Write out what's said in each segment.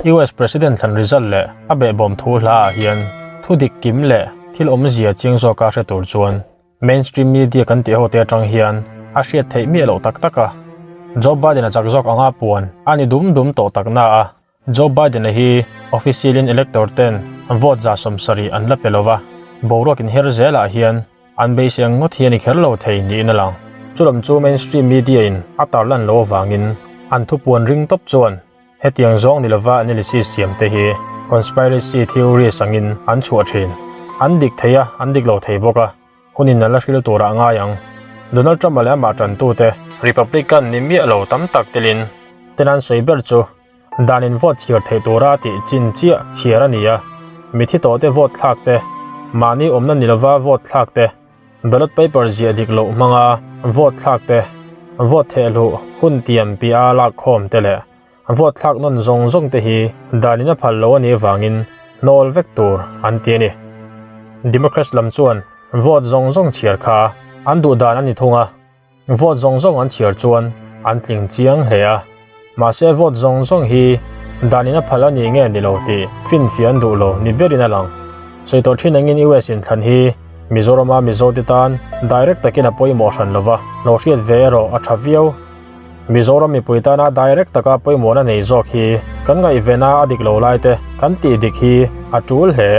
US President thlan result leh a behbawm thu hla ah hian thu dik kim leh thil awmzia chiang zawka hre tur chuan mainstream media kan tih hote atang hian a hriat theih miah loh tak tak a. Joe Biden a chak zawk anga puan a ni dum dum tawh tak na a, Joe Biden-a hi official in elector ten vote 70% an la pe lova, boruak inher zelah hian an beisei ang ngawt hi a ni kher lo thei niin a lang. Chulam chu mainstream media in a tarlan loh avangin an thupuan ring tawp chuan hetiang zawng ni lova analysis siam te hi conspiracy theories angin an chhuah thin. An dik thei a, an dik lo thei bawk a, hunin a la hril turah a ngai ang. Donald Trump-a leh amah tantute Republican ni miah lo tam tak telin ten an sawi ber chu Danin vote chhiar theih tura tih chin chiah chhiar a ni a, mithi tawhte vote thlak te, mahni awmna ni lova vote thlak te, ballot paper ziah dik loh hmanga vote thlak te, vote thehluh hun tiam piah a lak khawm te leh vote thlak nawn zawng zawng te hi danin a phal lo a nih avangin hnawl vek tur an ti a ni. Democrats lam chuan vote zawng zawng chhiar kha an duh dan a ni thung a. Vote zawng zawng an chhiar chuan an tling chiang hle a, mahse vote zawng zawng hi danin a phal a ni nge ni lo tih finfiah an duh lo ni berin a lang. Sawi tawh thin angin US inthlan hi Mizorama Mizote tan direct takin a pawimawh hran lova, lo hriat ve erawh a tha viau. Mizoram mipui tana direct taka pawimawhna nei zawk hi kan ngaihvena a dik lo lai te kan tih dik hi a tul hle.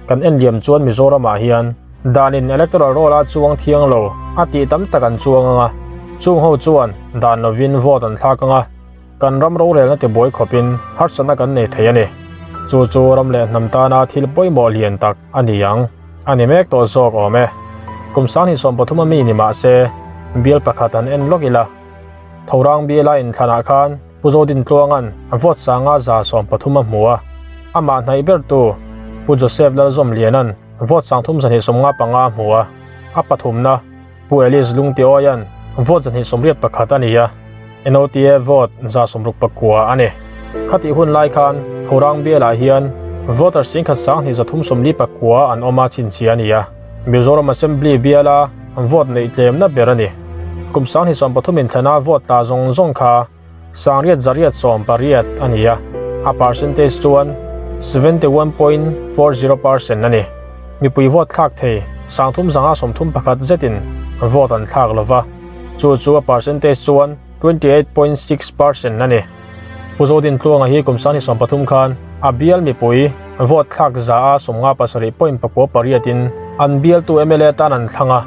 Kan enliam chuan Mizoramah hian Danin electoral roll a chuang thiang lo a tih tam tak an chuang ang a, chung ho chuan dan lovin vote an thlak ang a, kan ram rorelna ti buai khawpin harsatna kan nei thei a ni. Chu chu ram leh hnam tana thil pawimawh lian tak a ni ang. A ni mek tawh zawk awm e. Kum 2023 a mi ni mah se, bial pakhat an en lawk ila. Thorang biala inthlanah khan Pu Zodintluanga'n vote sanga 130 a hmu a, amah hnaih bertu Pu Joseph Lalzawmliana'n vote 3255 a hmu a, a pathumna Pu Alice Lungtiawia'n vote 281 a ni a, NOTA vote 69 a ni. Khatih hun lai khan Thorang bialah hian voter 10,239 an awm a chhinchhiah a ni a, Mizoram Assembly biala vote neih tlemna ber a ni. Kum 2023 inthlana vote tla zawng zawng kha 8,880 a ni a, a percentage chuan 71.40% a ni. Mipui vote thlak thei 3,331 zetin vote an thlak lova, chu chu a percentage chuan 28.6% a ni. Pu Zodintluanga hi kum 2023 khan a bial mipui vote thlak 57.98% in an bialtu mla tan an thlang a,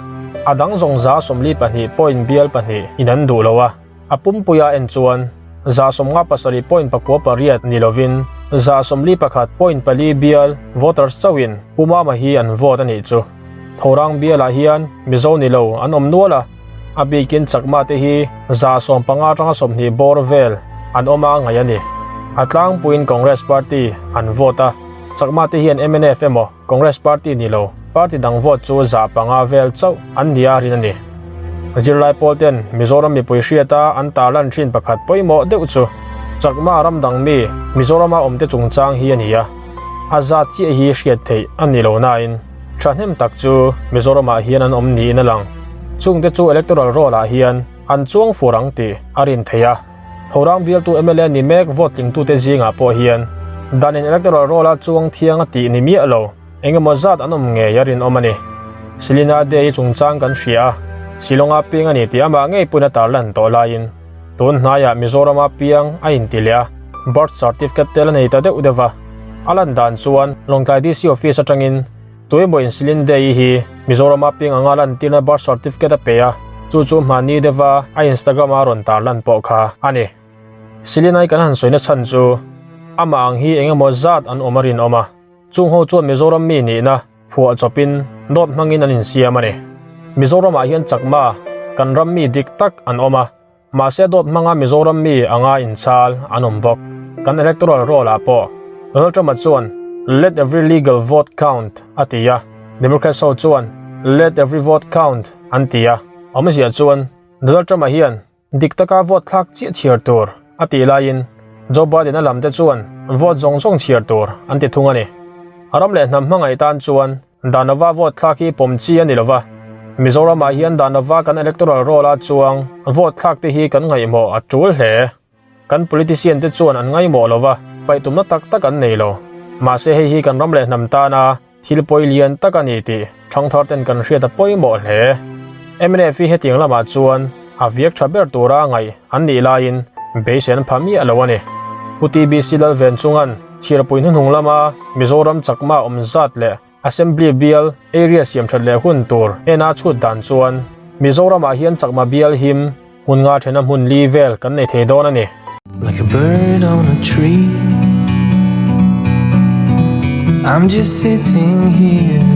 a dang zawng 42 point bial pahnih in an duh lo a. A pumpuia en chuan 57.98 ni lovin 41.4 bial voters chauhin Pu Mama hi an vote a nih chu. Thorang bialah hian Mizo ni lo an awm nual a, a bikin Chakma te hi 15 atanga 20 bawr vel an awm a ngaih a ni. A tlangpuiin Congress Party an vote a, Chakma te hian mnf emaw Congress Party ni lo party dang vote chu 5% vel chauh an ni a rin a ni. Zirlai pawl ten Mizoram mipui hriata an tarlan thin pakhat pawimawh deuh chu Chakma ram dang mi Mizorama awmte chungchang hi a ni a, a zat chiah hi hriat theih a ni lo nain thahnem tak chu Mizoramah hian an awm niin a lang. Chungte chu electoral roll ah hian an chuang fur ang tih a rin theih a. Thorang bialtu mla ni mek vote tlingtute zingah pawh hian danin electoral roll a chuang thiang a tih ni miah lo. Engemaw zat an awm ngei a rinawm a ni. Selina Day chungchang kan hria a, Shillong-a piang a ni tih amah ngei pawhin a tarlan tawh laiin tun hnaiah Mizoram-a piang a inti leh a, birth certificate tel a nei ta deuh deuh a. A lan dan chuan Lawngtlai DC office atangin tuemaw-in Celine Day-i hi Mizoram-a piang anga lantirna birth certificate a pe a, chu chu hmanni deuha a Instagram-a rawn tarlan pawh kha a ni. Celine-i kan han sawina chhan chu amah ang hi engemaw zat an awm a rinawm a. Chung ho chuan Mizoram mi nihna phuah chawpin dawt hmangin an insiam a ni. Mizoramah hian Chakma, kan ram mi dik tak an awm a, mahse dawt hmanga Mizoram mi anga inchal an awm bawk. Kan electoral roll ah pawh Donald Trump-a chuan Let every legal vote count a ti a, Democrats ho chuan Let every vote count an ti a. Awmzia chuan Donald Trump-a hian Dik taka vote thlak chiah chhiar tur a tih laiin Joe Biden-a lamte chuan vote zawng zawng chhiar tur an ti thung a ni. A ram leh hnam hmangaih tan chuan dan lova vote thlak hi pawm chi a ni lova, Mizoramah hian dan lova kan electoral roll-a chuang vote thlak te hi kan ngaihmawh a tul hle. Kan politician te chuan an ngaihmawh lova, paih tumna tak tak an nei lo. Mahse hei hi kan ram leh hnam tana thil pawi lian tak a ni tih thangthar ten kan hriat a pawimawh hle. Mnf hi hetiang lamah chuan a viak tha ber tura ngaih an nih laiin beisei an pha miah lo a ni. Pu TBC Lalvenchunga'n chhiarpui hnuhnung lama Mizoram chakma awm zat leh Assembly bial area siam that leh hun tur ena chhut dan chuan Mizoramah hian chakma bial him hmun nga thena hmun li vel kan nei thei dawn a ni. Like a bird on a tree I'm just sitting here.